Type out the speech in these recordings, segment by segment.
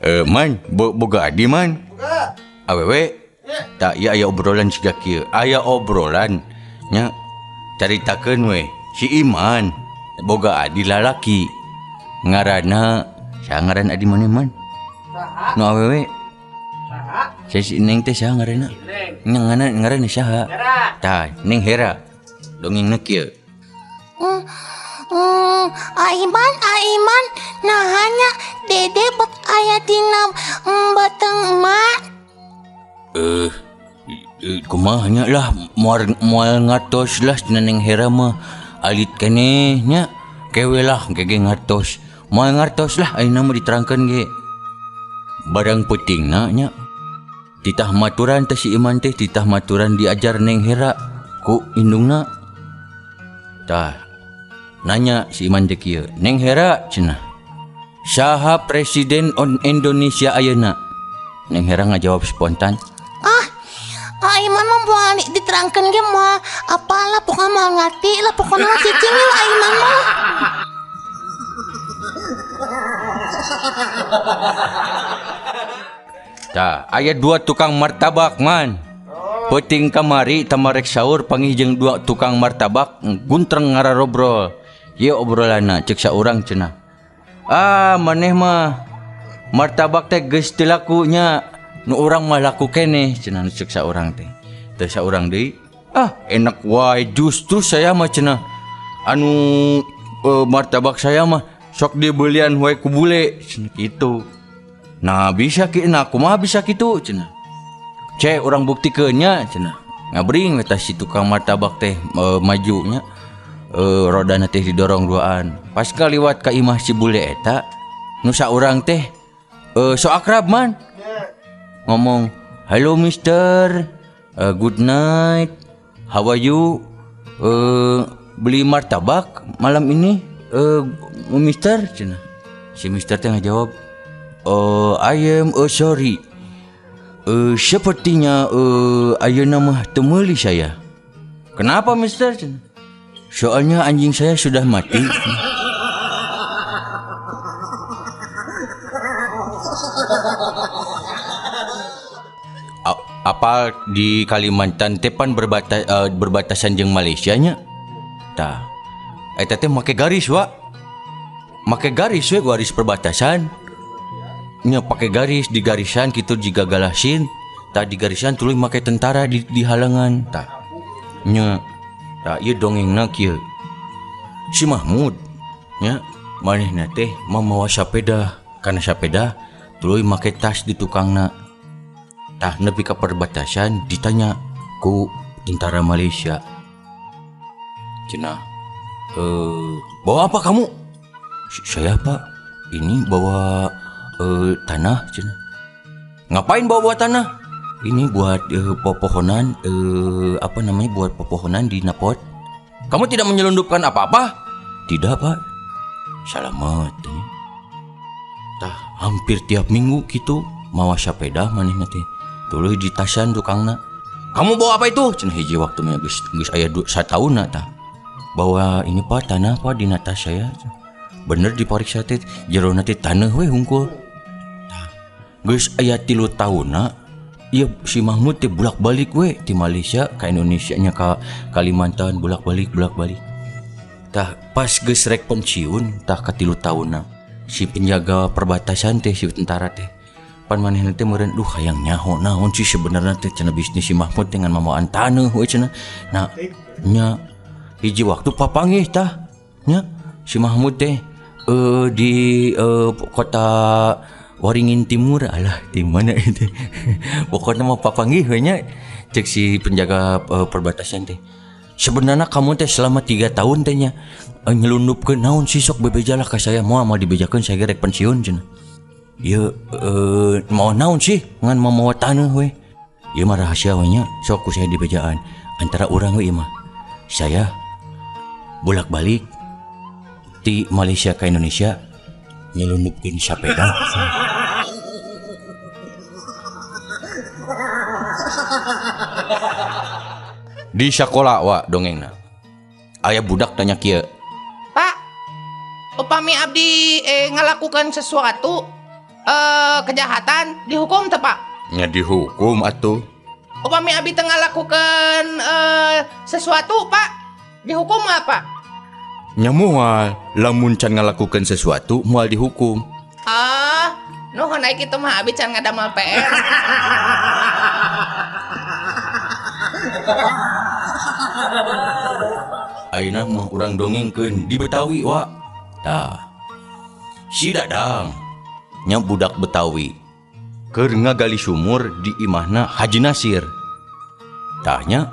Eh, man, boga adi man. Awewe. Tak ieu aya obrolan siga kieu. Aya obrolan nya caritakeun we si Iman boga adi lalaki. Ngaranna saha ngaran adi maneh man? Nu awewe. Saha si Neng teh saha ngaranna? Nya ngaranna saha? Tah, Neng Hera. Dongengna kieu. Aiman, Aiman, nah hanya Dede bet aya dina beteng emak. Kumaha nya lah, moal ngartos lah cenah Neng Hera mah. Alit keneh nya, kewe lah gege ngartos. Moal ngartos lah ayeuna mah diterangkeun ge. Barang peutingna nya. Titah maturan teh si Iman teh, titah maturan diajar Neng Hera ku indungna. Tah, nanya si Iman teh kieu, Neng Hera cenah. Saha presiden Indonesia ayeuna? Neng Hera ngajawab spontan. Ah, Aiman mah moal diterangkeun ge moal apalah pokoknya moal ngarti lah pokoknya mah cicing lah Aiman mah. Tah, aya dua tukang martabak man. Peuting kamari tamarek sahur panggih jeung dua tukang martabak guntreng ngararobrol. Ieu obrolanna ceuk saurang cenah. Ah, maneh mah martabak teh geus teu laku nya. Nu urang mah laku keneh cenah nu ceuk saurang teh. Teu saurang deui, ah enak wae justru saya mah cenah. Anu martabak saya mah sok dibelian wae ku bule cenah kitu. Nah bisa ki, nah kumaha bisa kitu cenah. Cek urang buktikeun nya cenah. Ngabring eta si tukang martabak teh maju nya. Rodana teh didorong duaan. Pas kaliwat ka imah si bule eta, nu saurang teh so akrab man. Ngomong, "Halo mister, good night. How are you? Beli martabak malam ini, mister?" cenah. Si mister teh ngajawab, "I am sorry. Sepertinya ayeuna mah teu meuli saya." "Kenapa mister?" cenah. "Soalnya anjing saya sudah mati." Apal di Kalimantan teh pan berbatasan jeung Malaysia nya. Tah, eta teh make garis wa. Make garis we garis perbatasan. Nya pake garis di garisan kitu jiga galasin. Tah di garisan tuluy make tentara di halangan. Tah. Nya. Tah ieu dongengna kieu. Si Mahmud nya manehna teh mamawa sapeda, kana sapeda tuluy make tas di tukangna. Tah nepi ka perbatasan ditanya ku tentara Malaysia. Cenah, bawa apa kamu? Saya pak, ini bawa tanah cenah. Ngapain bawa tanah? Ini buat pepohonan, apa namanya, buat pepohonan di Napot. Kamu tidak menyelundupkan apa-apa? Tidak pak. Salamat. Tah hampir tiap minggu gitu mawa sepeda manehna teh. Tuluy ditasan tukangna. Kamu bawa apa itu? Cenah hiji waktu mah geus aya sataunna tah. Bawa ini pak, tanah pak di tas saya. Bener dipariksa teh jerona teh taneuh we hungkul. Tah geus aya 3 taunna ieu si Mahmud teh bolak-balik we ti Malaysia ka Indonesia nya ka Kalimantan bolak-balik bolak-balik. Tah pas geus rek pensiun tah ka 3 taunna si penjaga perbatasan teh si tentara teh pan manehna teh meureun duh hayang nyaho naon sih sebenarnya teh cenah bisnis si Mahmud dengan mamawaan taneuh we cenah. Nah nya hiji waktu papanggih tah nya si Mahmud teh di kota Waringin Timur, alah di mana itu. Pokoknya mau papanggih we nya cek si penjaga perbatasan teh. Sebenarnya kamu teh selama 3 tahun teh nya nyelundupkeun naon sih sok bebejalah ka saya, moal moal dibejakeun saya rek pensiun cenah. Ieu mau naon sih ngan mamawa taneuh we. Ieu mah rahasia we nya, sok ku saya dibejaan antara urang we ieu mah. Saya bolak-balik di Malaysia ke Indonesia nyelundupkeun sapeda. Di sekolah wa dongengna. Aya budak tanya kieu. Pak, upami abdi ngalakukan sesuatu, kejahatan dihukum teu Pak? Nya dihukum atuh. Upami abi teu ngalakukeun sesuatu Pak, dihukum apa? Nya moal, lamun can ngalakukeun sesuatu moal dihukum. Ah, nuhun ai kitu mah abi can ngadamel PR. Ayeuna mah urang dongengkeun di Betawi wa. Tah. Si Dadang nya budak Betawi keur ngagali sumur di imahna Haji Nasir. Tah nya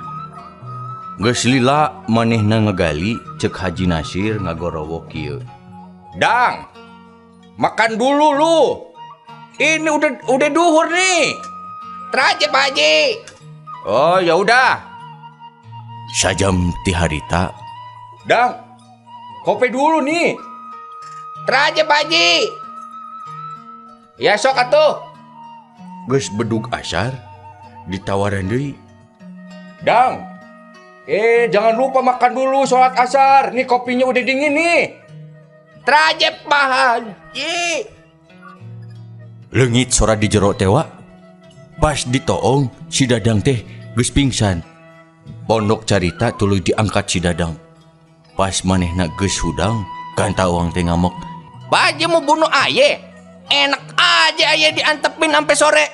geus lila manehna ngagali cek Haji Nasir ngagorowok kieu. Dang, makan dulu lu. Ini udah duhur nih. Teraje Pak Haji. Oh ya udah. Sajam ti harita. Dang, kopi dulu nih. Teraje Pak Haji. Ya sok atuh. Geus bedug asar ditawaran deui. Dang, jangan lupa makan dulu sholat asar. Nih kopinya udah dingin nih. Teraje Pak Haji. Leungit sora di jero teh wa. Pas ditoong si Dadang teh geus pingsan. Pondok carita tuluy diangkat si Dadang. Pas manehna geus hudang, kantawang teh ngamuk. Pak Haji mau bunuh aye. Enak aja aye diantepin sampai sore.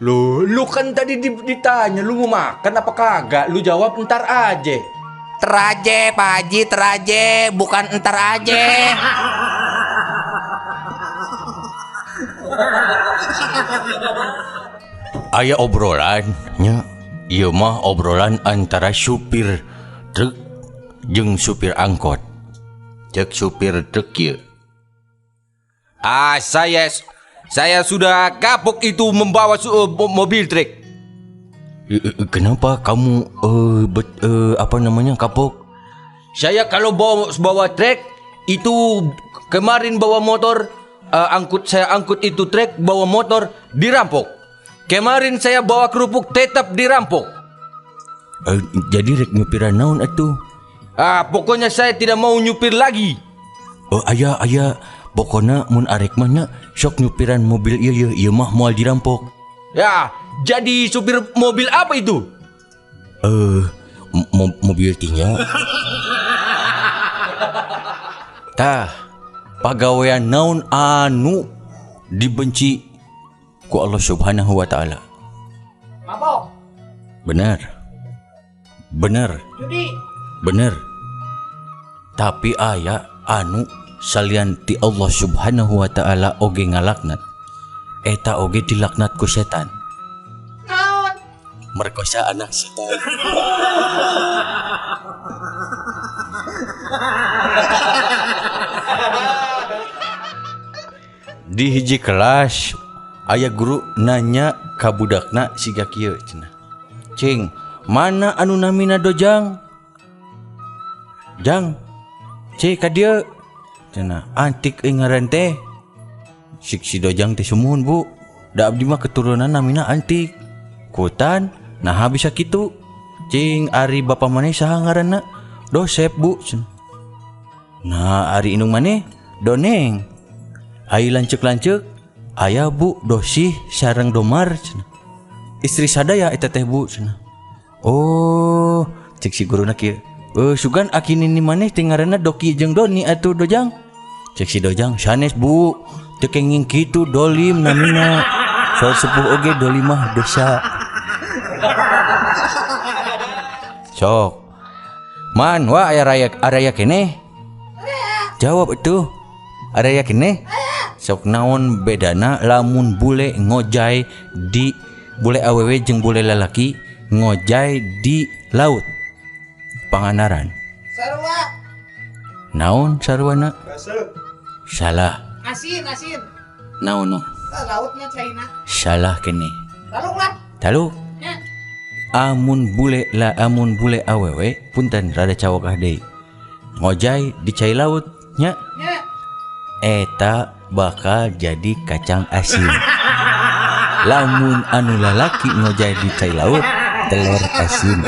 Loh, lu kan tadi ditanya lu mau makan apa kagak? Lu jawab entar aja. Teraje Pak Haji, teraje, bukan entar aja. Aya obrolan nya, ieu mah obrolan antara supir truk jeung supir angkot. Cek supir truk kieu. Ah, saya sudah kapok itu membawa mobil truk. Kenapa kamu kapok? Saya kalau bawa truk itu kemarin bawa motor, saya angkut itu truk bawa motor dirampok. Kemarin saya bawa kerupuk tetap dirampok. Jadi rek nyupiran naon atuh? Ah, pokoknya saya tidak mau nyupir lagi. Oh, ayah pokoknya mun arek mah nya sok nyupiran mobil ieu ieu mah moal dirampok. Ya, jadi supir mobil apa itu? Mobil tinggal. Tah, pagawean naon anu dibenci ku Allah Subhanahu wa taala? Mabok. Benar. Benar. Judi. Benar. Tapi aya anu salian ti Allah Subhanahu wa taala oge ngalaknat. Eta oge dilaknat ku setan. Naon? Merkosa anak setan. Di hiji kelas aya guru nanya ka budakna siga kieu cenah. Cing, mana anu namina Dojang? Jang, cing ka dieu. Cenah, antik euy ngaran teh. Sik si Dojang teh sumuhun, Bu. Da abdi mah keturunan namina antik. Kutan, naha bisa kitu? Cing, ari bapa maneh saha ngaranna? Dosep, Bu. Cenah. Nah, ari indung maneh Doneng. Ai lanceuk-lanceuk aya Bu Dosih sareng Domar cenah. Istri sadaya eta teh Bu cenah. Oh, cek si guruna kieu. Sugan aki nini maneh teh ngaranna Doki jeung Doni atuh Dojang. Cek si Dojang sanes Bu, teu kenging kitu dolim namina. Soal sepuh oge dolim mah dosa. Sok. Man, wah aya raya keneh. Jawab atuh. Araya keneh. Sok naon bedana lamun bule ngojai di bule awewe jeung bule lalaki ngojai di laut Pangandaran. Sarua. Naon saruana? Salah. Asin, asin. Naon no? Lautnya China. Salah kene. Taluk lah. Taluk. Ya. Amun bule la amun bule awewe punten rada cawokah deui. Ngojai di cai laut nya. Ya. Eta bakal jadi kacang asin. Lamun anu lalaki ngojai di cai laut, telur asin.